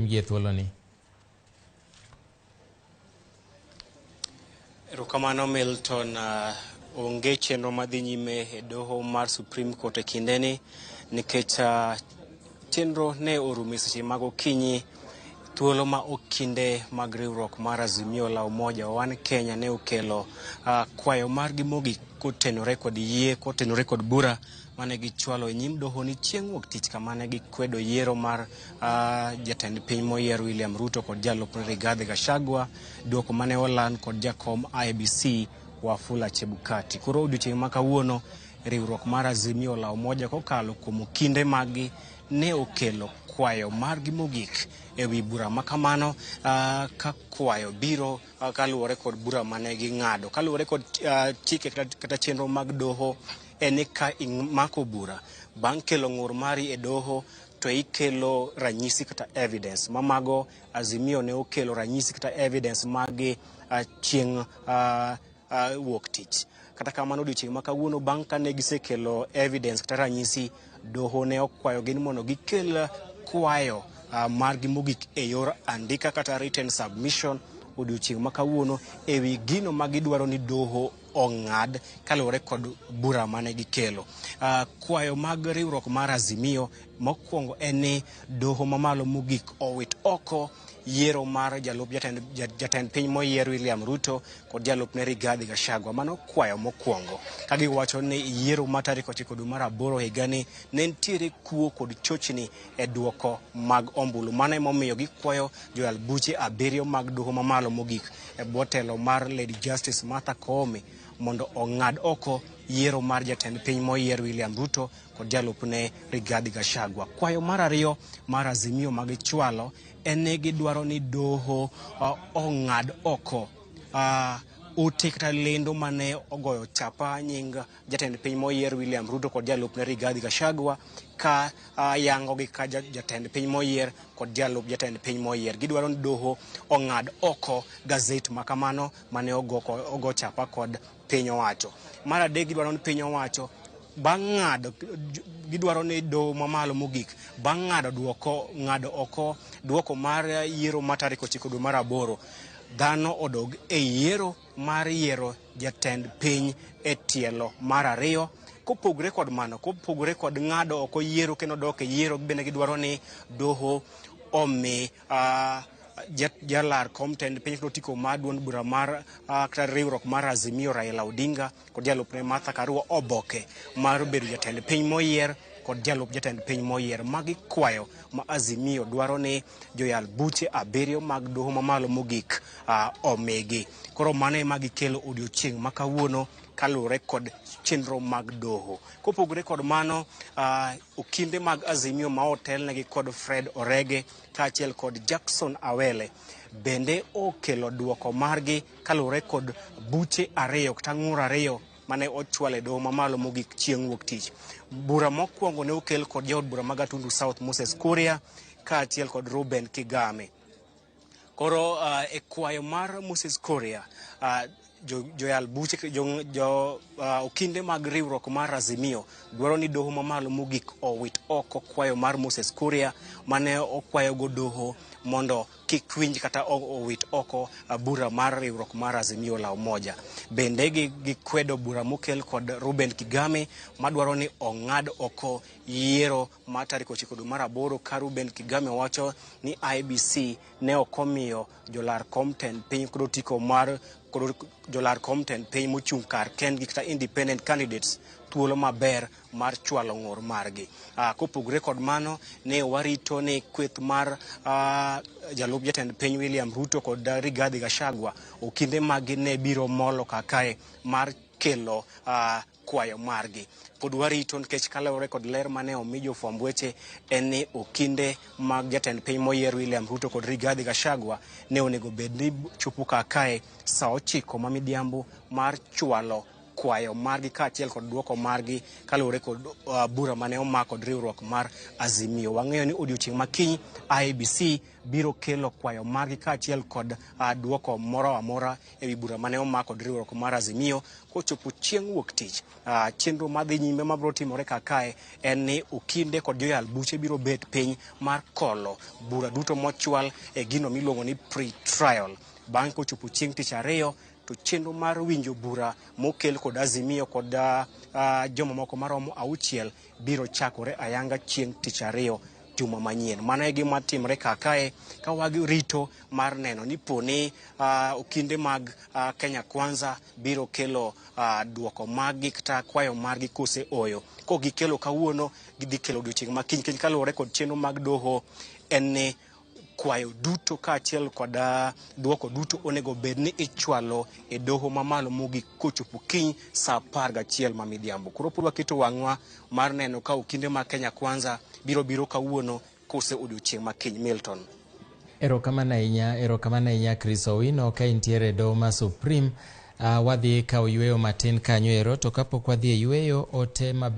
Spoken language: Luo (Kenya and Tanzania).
gie thuoloni. Erokamano Milton. Onge chenro madhi nyime e doho mar Supreme Court e kindeni nikech chenro ne orumo e seche mag okinyi thuolo ma okinde mag riwruok mar Azimio la Umoja One Kenya ne okelo kwayo margi mogik kotenore kod yie kotenore kod bura mane gichwalo e nyim doho ni chieng' wuok tich kama ne gikwedo yiero mar jatend piny moyier William Ruto kod jalupne Rigathi Gachagua, duoko mane oland kod jakom IEBC Wafula Chebukati. Koro odiochieng' ma kawuono riwruok mar Azimio la Umoja kokalo kuom okinde maggi ne okelo kwayo margi mogik ewi bura ma kamano ka kwayo biro kaluwore kod bura mane ging'ado. Kaluwore kod chike kata chenro mag doho en ni ka imako bura bang' kelo ng'ur mari e doho to ikelo ranyisi kata evidence ma mago Azimio ne okelo ranyisi kata evidence magi chieng' wuok tich. Kata kamano odiochieng' ma kawuono bang' kane gisekelo evidence kata ranyisi, doho ne okwayogi ni mondo gikel kwayo margi mogik e yor andika kata written submission odiochieng' ma kawuono ewi gino ma gidwaro ni doho ong'ad kaluwore kod bura mane gikelo. Kwayo mag riwruok mar Azimio mokwongo en ni doho mamalo mogik owit oko yiero mar jalup jatend piny moyier William Ruto kod jalupne Rigathi Gachagua. Mano kwayo mokwongo. Ka giwacho ni yiero ma tarik 9 dwe mar aboro higani ne nitiere kuo kod chochni e duoko mag ombulu. Mano emomiyo gikwayo joyal buche 7 mag doho mamalo mogik e bwo telo mar Lady Justice Martha Koome mondo ong'ad oko yiero mar jatend piny moyier William Ruto kod jalupne Rigathi Gachagua. Kwayo mar ariyo mar Azimio magichwalo en ni gidwaro ni doho ong'ad oko ote kata lendo mane ogoyo chapa nying jatend piny moyier William Ruto kod jalupne Rigathi Gachagua ka yango gi ka jatend piny moyier kod jalup jatend piny moyier. Gidwaro ni doho ong'ad oko gazet ma kamano mane ogo chapa kod piny owacho. Mar adek gidwaro ni piny owacho bang' ng'ado gidwaro ni doho mamalo mogik bang' ng'ado duoko ng'ado oko duoko mar yiero ma tarik 9 dwe mar aboro dhano odog e yiero mar yiero jatend piny e tielo mar ariyo. Kopogore kod mano, kopogore kod ng'ado oko yiero kendo dok e yiero, bende gidwaro ni doho omi jalar kom tend piny kendo otiko mar duond bura mar kata riwruok mar Azimio Raila Odinga kod jalupne Martha Karua oboke mar bedo jatend piny moyier kod jalup jatend piny moyier. Magi kwayo ma Azimio dwaro ni joyal buche 7 mag doho mamalo mogik omigi. Koro mano ema gikelo odiochieng' ma kawuono kaluwore kod chenro mag doho. Kopogore kod mano, okinde mag Azimio ma otelnegi kod Fred Orege kaachiel kod Jackson Awele bende okelo duoko margi kaluwore kod buche 2 kata ng'ur 2 mane ochwal e doho mamalo mogik chieng' wuok tich. Bura mokwongo ne okel kod jaod bura ma Gatundu South Moses Kuria kaachiel kod Ruben Kigame. Koro e kwayo mar Moses Kuria, joyal buche okinde mag riwruok mar Azimio dwaro ni doho mamalo mogik owit oko kwayo mar Moses Kuria mane okwayogo doho mondo kik winj kata owit oko bura mar riwruok mar Azimio la Umoja. Bende gikwedo bura mokel kod Ruben Kigame madwaro ni ong'ad oko yiero mar tarik 9 dwe mar aboro ka Ruben Kigame wacho ni IEBC ne ok omiyo jolar kom tend piny kod otiko mar kod jolar kom tend piny mochung' kar kendgi kata independent candidates thuolo maber mar chwalo ng'ur margi. Kopogore kod mano, ne warito ni kweth mar jalup jatend piny William Ruto kod Rigathi Gachagua okinde magi ne biro molo kakae mar kelo kwayo margi. Pod warito nikech kaluwore kod ler mane omi jofwamb weche en ni okinde mag jatend piny moyier William Ruto kod Rigathi Gachagua ne onego bed ni chopo kakae saa 9 ma midhiambo mar chwalo kwayo margi kaachiel kod duoko margi kaluwore kod bura mane omak kod riwruok mar Azimio. Wang'eyo ni odiochieng' ma kiny IEBC biro kelo kwayo margi kaachiel kod duoko moro amora ewi bura mane omak kod riwruok mar Azimio kochopo chieng' wuok tich. Chenro madhi nyime mabiro timore kakae en ni okinde kod joyal buche biro bet piny mar kolo bura duto mochwal e gino miluongo ni pre-trial. Bang' kochopo chieng' tich ariyo to chenro mar winjo bura mokel kod Azimio kod jomamoko maromo 6 biro chakore ayanga chieng' tich ariyo juma manyien. Mano e gima timore kakae ka warito mar neno ni poni okinde mag Kenya Kwanza biro kelo duoko maggi kata kwayo margi kose oyo. Kok gikelo kawuono, gidhi kelo odiochieng' ma kiny kiny kaluwore kod chenro mag doho en ni kwayo duto kaachiel kod duoko duto onego bed ni ichwalo e doho mamalo mogik kochopo kiny saa 11 ma midhiambo. Koro pod waketo wang'wa mar neno ka okinde mag Kenya Kwanza biro biro kawuono kose odiochieng' ma kiny. Milton. Erokamano ahinya, erokamano ahinya Chris Owino ka intiere e doho ma Supreme. Wadhi kawo yweyo matin kanyo ero, to kapok wadhi e yweyo, ote maber.